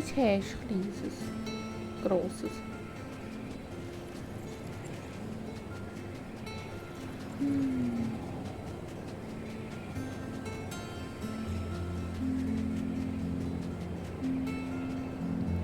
Was hast du, Kleines? Grosses?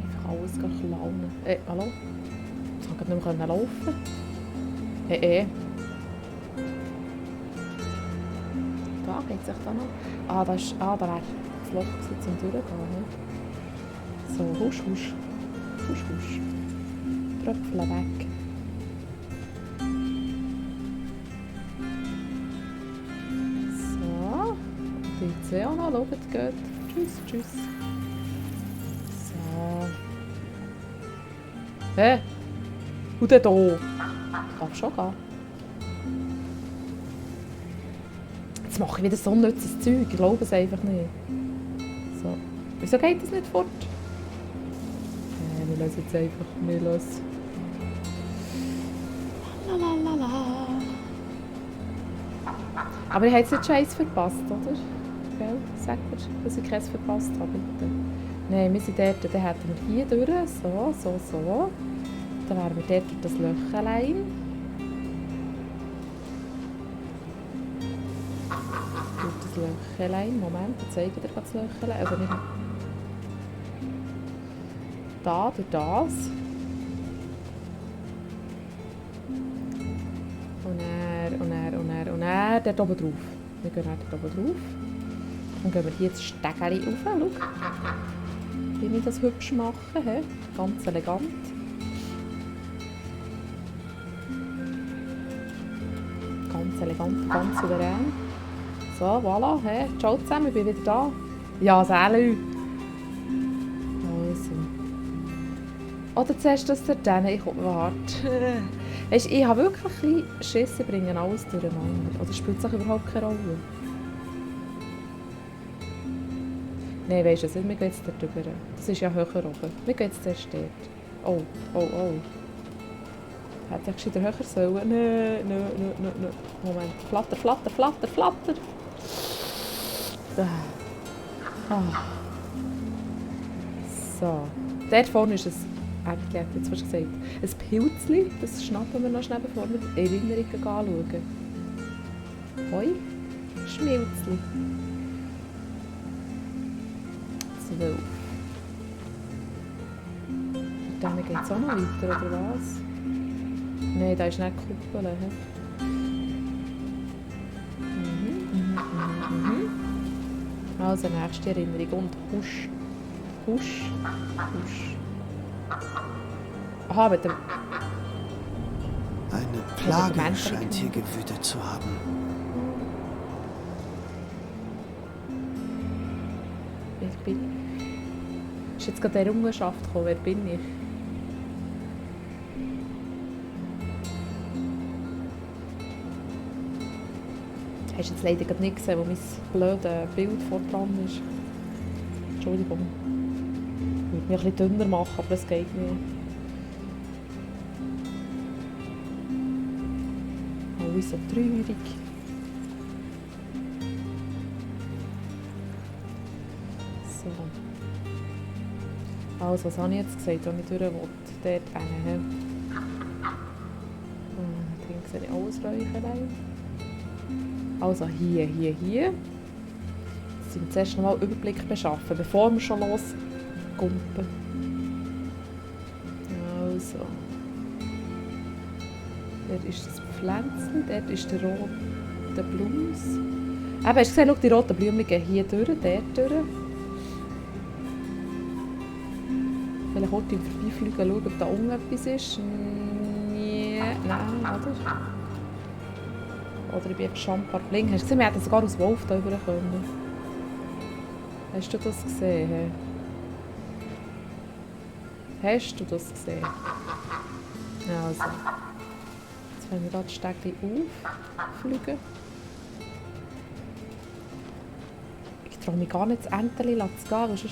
Einfach alles klauen. Hallo? Ich konnte nicht mehr laufen. Da geht es da noch. Da wäre das Loch zum Durchgehen. So, husch, husch. Husch, husch. Tröpfchen weg. So. Die zwei auch noch. Schaut, geht. Tschüss, tschüss. So. Hä? Und dann hier. Darf schon gehen. Jetzt mache ich wieder so unnützes Zeug. Ich glaube es einfach nicht. So. Wieso geht das nicht fort? Wir lassen jetzt einfach. Wir lassen. Lalalala. Aber ich habe jetzt Scheiß verpasst, oder? Gell? Sag mir, dass ich keins verpasst habe, bitte. Nein, wir sind dort, dann hätten wir hier durch. So, so, so. Dann wären wir dort durch das Löchlein. Durch das Löchlein. Moment, ich zeige dir das Löchlein. Also nicht da, durch das. Und dann dort oben drauf. Wir gehen dort oben drauf. Dann gehen wir hier das Stegeli rauf. Schau, wie ich das hübsch mache. He? Ganz elegant. Ganz elegant, ganz souverän. So, voilà. He? Ciao zusammen, ich bin wieder da. Ja, salut. Also. Oder zuerst das dort ich warte. Weißt, ich habe wirklich ein bisschen Schiss, bringen alles durcheinander. Oder spielt es auch überhaupt keine Rolle? Nein, weisst du, wir gehen jetzt dort rüber. Das ist ja höher oben. Wir gehen jetzt zuerst dort. Oh, oh, oh. Hätte ich gescheiter höher sollen? Nein. Moment. Flatter, flatter, flatter, flatter. Ah. So. Dort vorne ist es. Ich hätte jetzt fast gesagt. Ein Pilzli, das schnappen wir noch schnell, bevor wir die Erinnerungen anschauen. Hoi, Schmilzli. 12. Und dann geht es auch noch weiter, oder was? Nein, da ist nicht Kuppel. Also, nächste Erinnerung. Und husch, husch, husch. Aha, mit dem... Eine Plage scheint hier gewütet zu haben. Ich bin... Ist jetzt gerade eine Errungenschaft gekommen? Wer bin ich? Hast du jetzt leider gerade nicht gesehen, wo mein blödes Bild vor dran ist? Entschuldigung. Ich würde mich ein bisschen dünner machen, aber das geht nicht. Oh, so traurig. So. Also, was habe ich jetzt gesagt, wenn ich durch will? Dort hin. Dann sehe ich Ausräucherlein. Also hier. Jetzt müssen wir zuerst noch mal Überblick beschaffen, bevor wir schon losgumpen. Also. Dort ist das Pflänzchen, dort ist der rote Blums. Eben, hast du gesehen, schau, die roten Blümchen gehen hier durch, dort durch. Vielleicht kurz im Vorbeifliegen schauen, ob da unten etwas ist. Nein, oder? Oder ich bin jetzt schon ein paar Bling. Hast du gesehen, wir hätten sogar aus Wolf da rüber können. Hast du das gesehen? Hast du das gesehen? Also. Jetzt wollen wir hier das Stegli auffliegen. Ich traue mich gar nicht, das Enteli zu gehen, weil sonst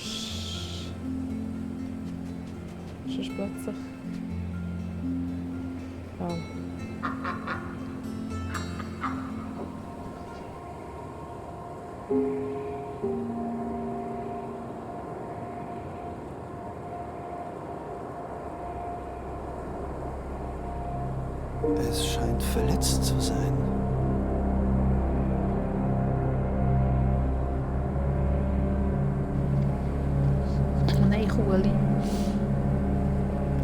plötzlich... Ja. Es scheint verletzt zu sein. Oh nein, Kuhli.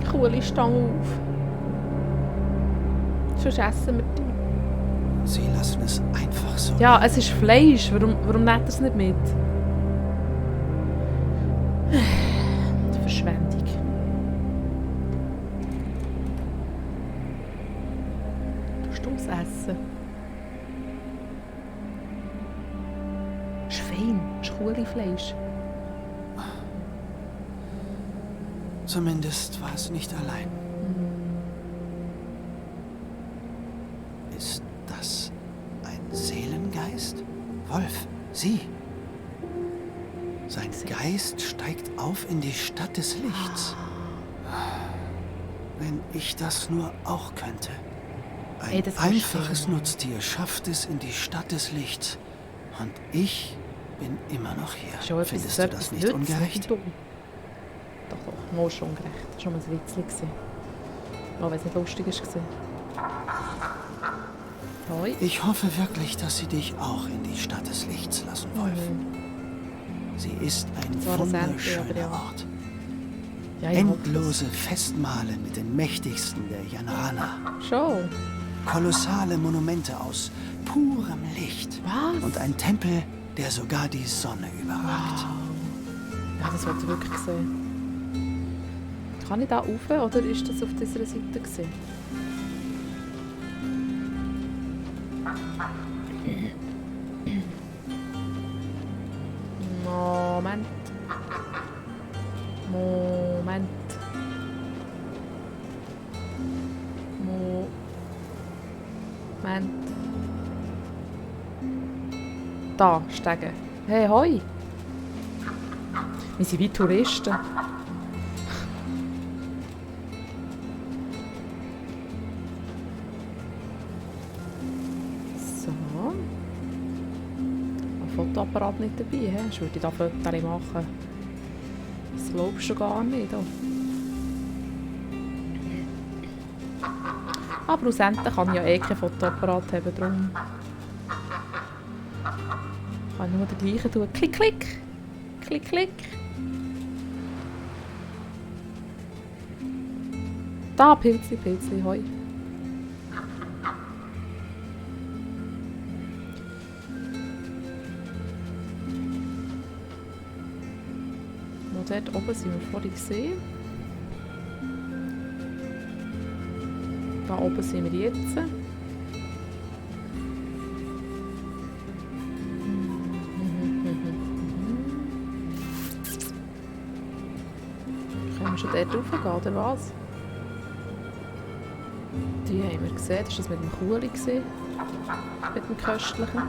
Kuhli, steh auf. Sonst essen wir dich. Sie lassen es einfach so. Ja, es ist Fleisch. Warum nimmt er es nicht mit? Die Verschwendung. Du musst essen. Schwein, Kuhli-Fleisch. Zumindest war es nicht allein. Ist das ein Seelengeist? Wolf, sieh! Sein Geist steigt auf in die Stadt des Lichts. Wenn ich das nur auch könnte. Ein das einfaches schön. Nutztier schafft es in die Stadt des Lichts. Und ich bin immer noch hier. Schon Findest du das nicht ungerecht? Doch, nur schon ungerecht. Das war schon mal ein Witzchen. Auch wenn es nicht lustig war. Hoi. Ich hoffe wirklich, dass sie dich auch in die Stadt des Lichts lassen, Wolf. Sie ist ein Zwar das Ende, aber wunderschöner ja. Ort. Ja, ich hoffe Endlose Festmahle mit den mächtigsten der Yanrana. es. Schon. Kolossale Monumente aus purem Licht. Was? Und ein Tempel, der sogar die Sonne überragt. Ja, das wollte ich wirklich sehen. Kann ich da rauf oder ist das auf dieser Seite gewesen? Moment. Da, steigen. Hey, hoi! Wir sind wie Touristen. So. Ein Fotoapparat nicht dabei, hä? Sonst würde ich da Fotos machen. Das glaubst du gar nicht. Oh. Aber schlussendlich kann ich ja eh kein Fotoapparat haben, darum kann ich nur den gleichen tun. Klick, klick! Klick, klick! Da, Pilzli, Pilzli, hoi. Noch dort oben sind wir vorhin gesehen. Da oben sind wir jetzt. Können wir schon dort raufgehen, oder was? Die haben wir gesehen. Das war das mit dem Kuhli gesehen. Mit dem Köstlichen.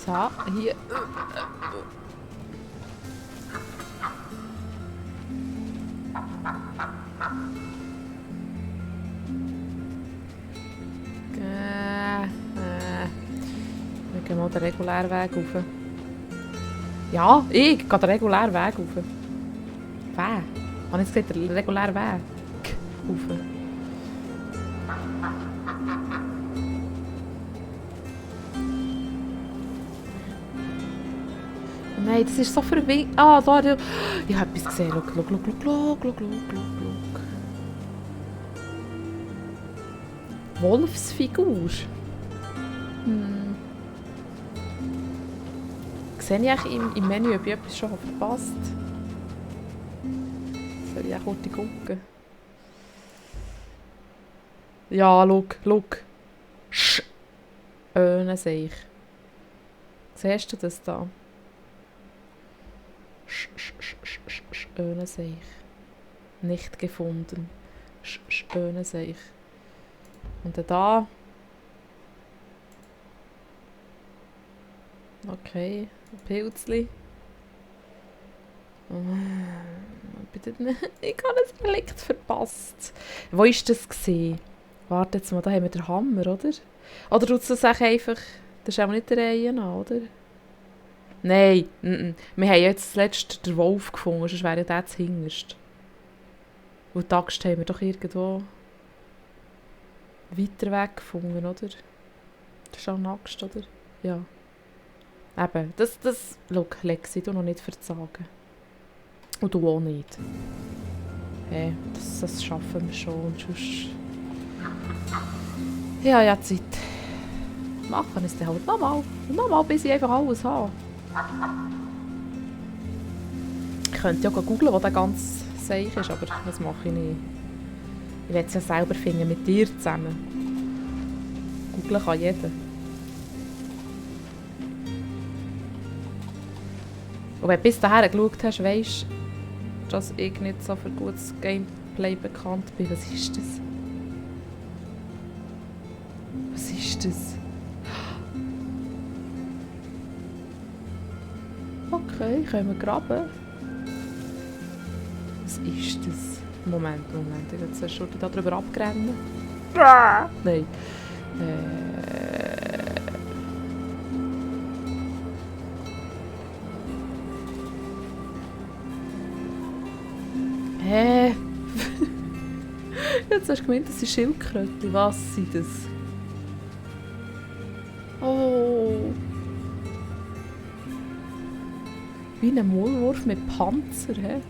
So, hier. Wir gehen mal den regulären Weg rauf. Ja, ich gehe den regulären Weg rauf. Wer? Habe ich jetzt gesagt, den regulären Weg rauf? Nein, das ist so verwirrend. Ah, da, ich habe etwas gesehen. Schau. Wolfsfigur. Sehe ich eigentlich im Menü, ob ich etwas schon verpasst habe? Soll ich auch kurz gucken? Ja, schau. Schöne sehe ich. Siehst du das da? Schöne sehe ich. Nicht gefunden. Schöne sehe ich. Und dann da. Okay, Pilzli. Bitte nicht. Ich habe ein Relikt verpasst. Wo war das gesehen? Warte jetzt mal, da haben wir den Hammer, oder? Oder tut es das einfach. Das ist auch nicht der Reihe an, oder? Nein, wir haben jetzt zuletzt den Wolf gefunden, sonst wäre ja der das hinterst. Und die Axt haben wir doch irgendwo weiter weg gefunden, oder? Das ist auch eine Axt, oder? Ja. Eben, schau, Lexi, du noch nicht verzagen. Und du auch nicht. Hey, das schaffen wir schon, und sonst... Ja, Zeit. Machen es dann halt nochmal. Und nochmal, bis ich einfach alles habe. Ich könnte ja googeln, wo der ganze Seich ist, aber das mache ich nicht. Ich will es ja selber finden, mit dir zusammen. Googlen kann jeder. Und wenn du bis dahin geschaut hast, weisst du, dass ich nicht so für gutes Gameplay bekannt bin. Was ist das? Was ist das? Okay, können wir graben. Was ist das? Moment, ich will jetzt schon da drüber abrennen. Nein. Jetzt hast du gemeint, das sind Schildkröten. Was sind das? Oh. Wie ein Maulwurf mit Panzer, hä?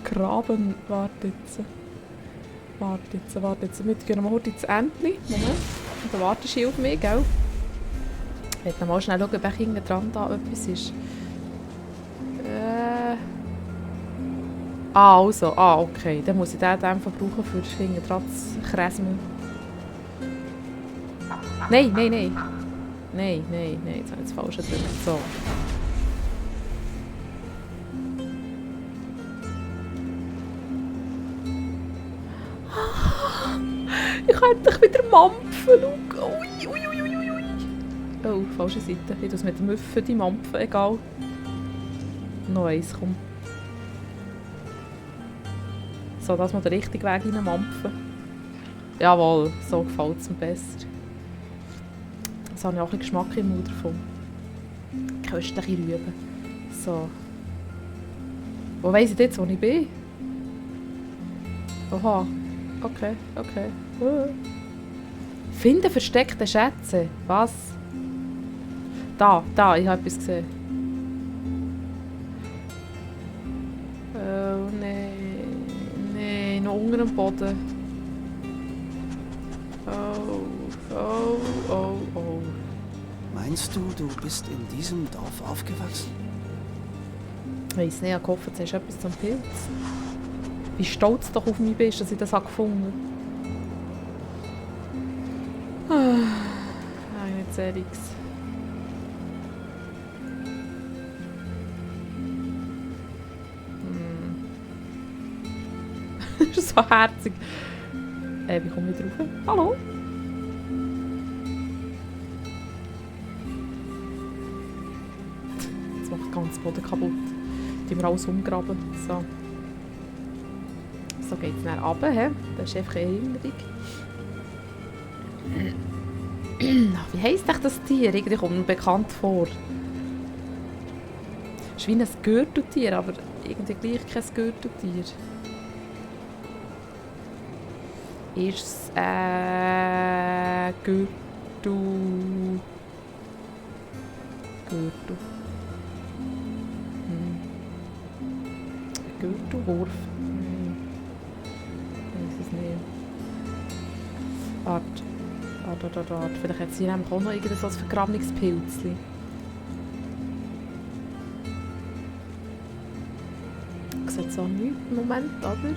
Graben, warte jetzt. Wir gehen mal kurz ins Entli. Moment. Und dann wartest du auf mich, gell? Ich werde mal schnell schauen, ob hinten dran da etwas ist. Also. Okay. Dann muss ich den einfach brauchen, für hinten dran zu kräsmen. Nein. Jetzt habe ich das falsch gedrückt. So. Ich kann endlich wieder mampfen. Ui. Oh, falsche Seite. Ich tue es mit dem Müffen, die Mampfen, egal. Noch eins, komm. So, dass wir den richtigen Weg rein mampfen. Jawohl, so gefällt es mir besser. Jetzt habe ich auch ein bisschen Geschmack im Mund davon. Köstliche Rüben. So. Wo weiss ich jetzt, wo ich bin? Oha. Okay. Finde versteckte Schätze. Was? Da, ich habe etwas gesehen. Oh, nein, noch unter dem Boden. Oh. Meinst du, du bist in diesem Dorf aufgewachsen? Ich weiss nicht, ich habe gehofft, jetzt hast du etwas zum Pilz. Wie stolz du doch auf mich bist, dass ich das gefunden habe. Nein, nicht Serix. Das ist so herzig. Wie komme ich drauf? Hallo? Jetzt macht den ganzen Boden kaputt. Die wir alles umgraben. So. So geht es dann runter. Das ist einfach eine Erinnerung. Wie heisst echt das Tier? Irgendwie kommt mir bekannt vor. Es ist wie ein Gürteltier, aber irgendwie gleich kein Gürteltier. Ist es Gürtel... Gürtelwurf? Ich weiß es nicht. Warte. Vielleicht hat sie nämlich auch noch irgendein so ein vergrabenes Pilzchen. Sieht so nichts im Moment, aber...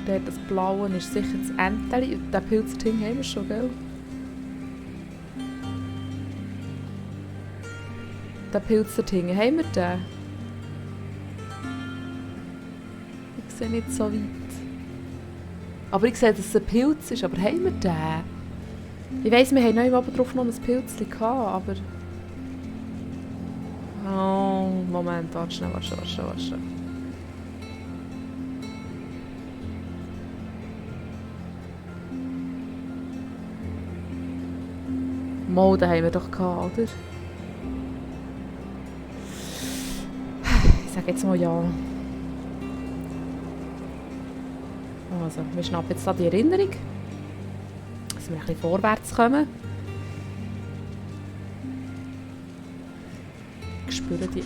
Dort das Blaue ist sicher das Enteli. Und den Pilzting haben wir schon, gell? Den Pilzerting, haben wir den? Ich sehe nicht so weit. Aber ich sehe, dass es ein Pilz ist, aber haben wir den? Ich weiss, wir haben noch oben drauf noch ein Pilzchen gehabt, aber... Oh, Moment, warte schnell. Mal, den haben wir doch gehabt, oder? Ich sage jetzt mal ja. Also, wir schnappen jetzt da die Erinnerung, dass wir ein bisschen vorwärts kommen. Ich spüre die...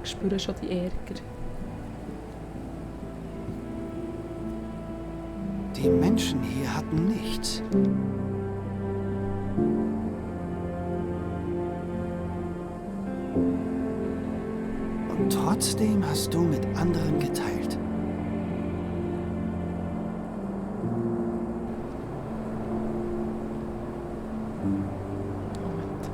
Ich spüre schon die Ärger. Die Menschen hier hatten nichts. Und trotzdem hast du mit anderen geteilt. Moment.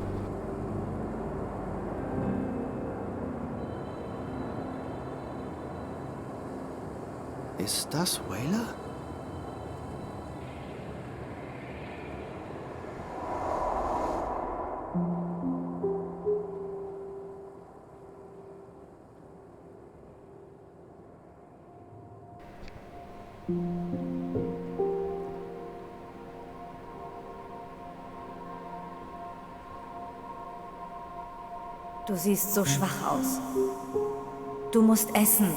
Ist das Wayla? Du siehst so schwach aus. Du musst essen.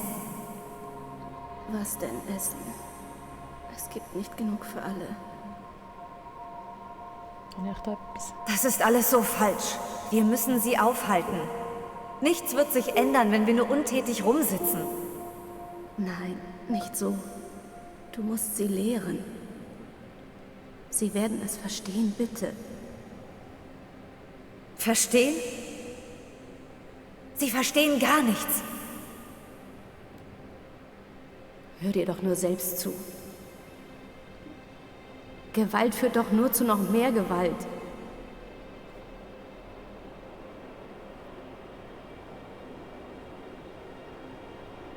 Was denn essen? Es gibt nicht genug für alle. Habe ich da etwas? Das ist alles so falsch. Wir müssen sie aufhalten. Nichts wird sich ändern, wenn wir nur untätig rumsitzen. Nein, nicht so. Du musst sie lehren. Sie werden es verstehen, bitte. Verstehen? Sie verstehen gar nichts. Hör dir doch nur selbst zu. Gewalt führt doch nur zu noch mehr Gewalt.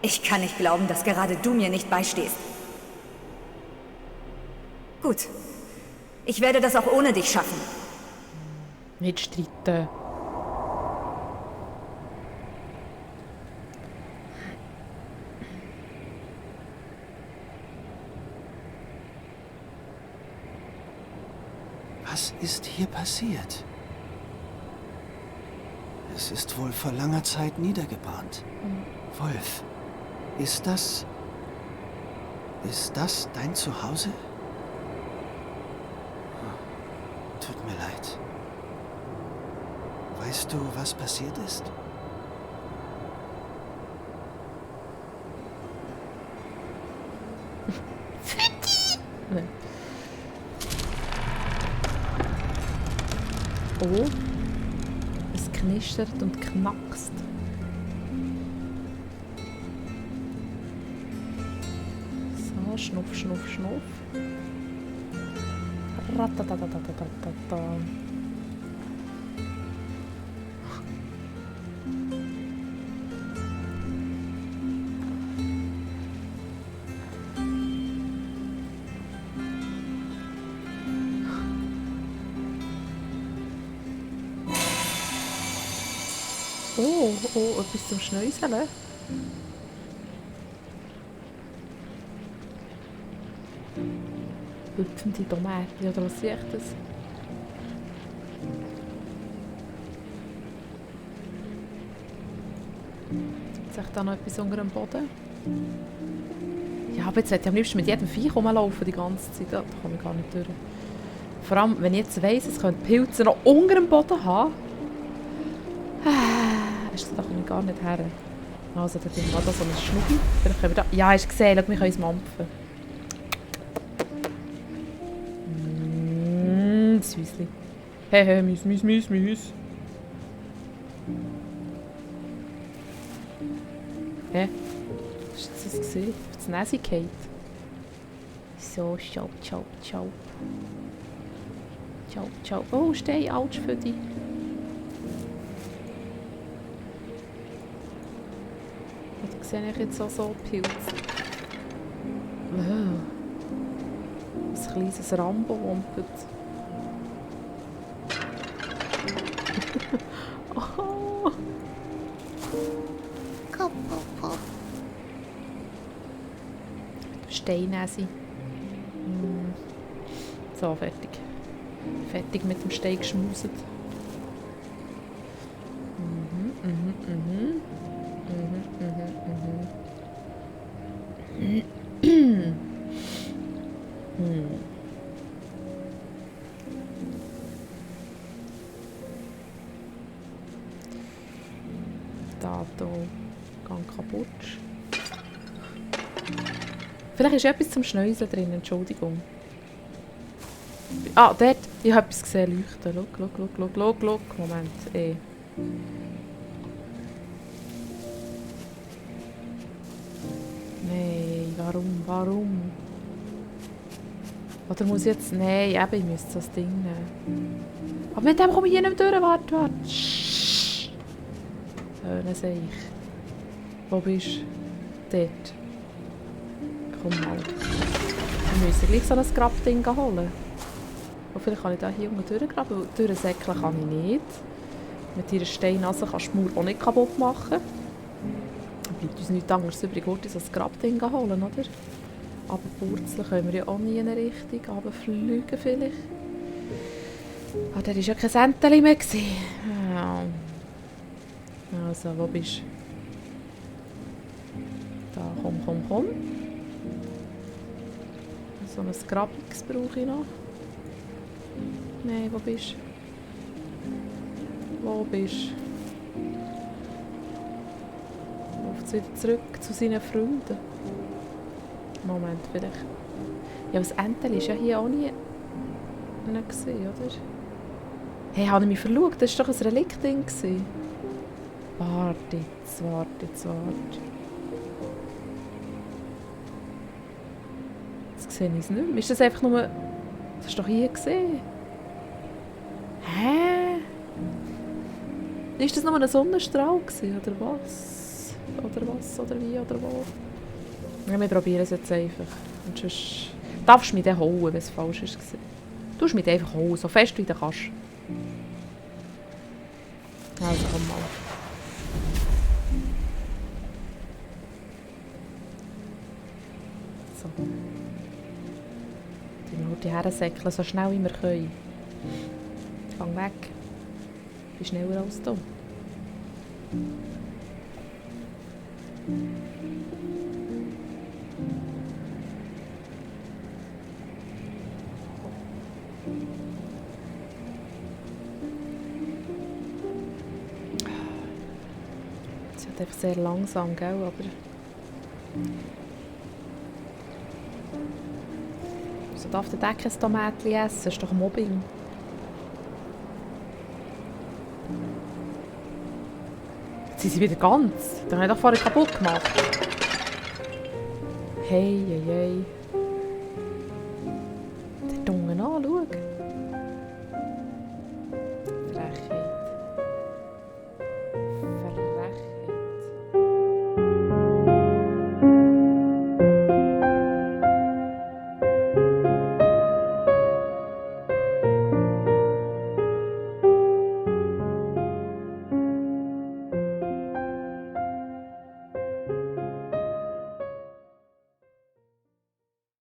Ich kann nicht glauben, dass gerade du mir nicht beistehst. Gut. Ich werde das auch ohne dich schaffen. Nicht streiten. Was ist hier passiert? Es ist wohl vor langer Zeit niedergebrannt. Wolf, ist das dein Zuhause? Tut mir leid. Weißt du, was passiert ist? Nee. Oh. Es knistert und knackst. So, schnuff, schnuff, schnuff. Ratatatatatatatata. Oh, etwas zum Schnäuseln. Hüpfende Tomaten, oder was sehe ich das? Sehe ich da noch etwas unter dem Boden? Ja, aber jetzt hätte ich am liebsten mit jedem Viech rumlaufen die ganze Zeit. Da komme ich gar nicht durch. Vor allem, wenn ich jetzt weiss, es können Pilze noch unter dem Boden haben. Da komme ich gar nicht her. Also, da ist da so ein Schnuffi. Vielleicht können wir da... Ja, hast du gesehen, wir können es mampfen. Süßli. Hey, Müs. Hä? Hast du das gesehen? Das Nase geht. So, ciao. Ciao. Oh, steh, Autsch für dich. Da sehe ich jetzt auch so Pilze. Ein kleines Rambo wumpelt. Oh. Steinnäse. So, fertig. Fertig mit dem Steak geschmuset. Da, gang kaputt. Vielleicht ist etwas zum Schneuseln drin, Entschuldigung. Ah, dort. Ich habe etwas gesehen, leuchten. Schau. Moment, Nein, warum? Oder muss ich jetzt... Nein, eben, ich müsste das Ding nehmen. Aber mit dem komme ich hier nicht durch. Warte. Hören sehe ich. Wo bist du? Dort. Komm mal. Wir müssen gleich so ein Grabding holen. Und vielleicht kann ich da hier unten durchgraben, weil durchsäckeln kann ich nicht. Mit ihrer Steinase kannst du die Mauer auch nicht kaputt machen. Dann bleibt uns nichts anderes übrig, als so ein Grabding holen, oder? Aber purzeln können wir ja auch nie in eine Richtung. Aber fliegen vielleicht. Ah, da war ja kein Enteli mehr. Ja. Also, wo bist du? Da, komm. So ein Grabix brauche ich noch. Nein, wo bist du? Läuft wieder zurück zu seinen Freunden. Moment, vielleicht. Ja, das Enteli war ja hier auch nie gesehen, oder? Hey, habe ich mich verlaugt? Das war doch ein Reliktding. Warte. Jetzt sehe ich es nicht mehr. Ist das einfach nur... Das ist doch hier gesehen. Hä? Ist das nur ein Sonnenstrahl gewesen, oder was? Oder wie, oder wo? Ja, wir probieren es jetzt einfach. Und sonst darfst du mich dann hauen, wenn es falsch ist. Du musst mich einfach hauen, so fest wie du kannst. Also komm mal. So. Die hersäckeln so schnell wie wir können. Fang weg. Ich bin schneller als du. Sie hat einfach sehr langsam, gell? Aber wieso darf der Decke ein Tomatli essen? Das ist doch Mobbing. Jetzt sind sie wieder ganz. Den habe ich doch vorher kaputt gemacht. Hey.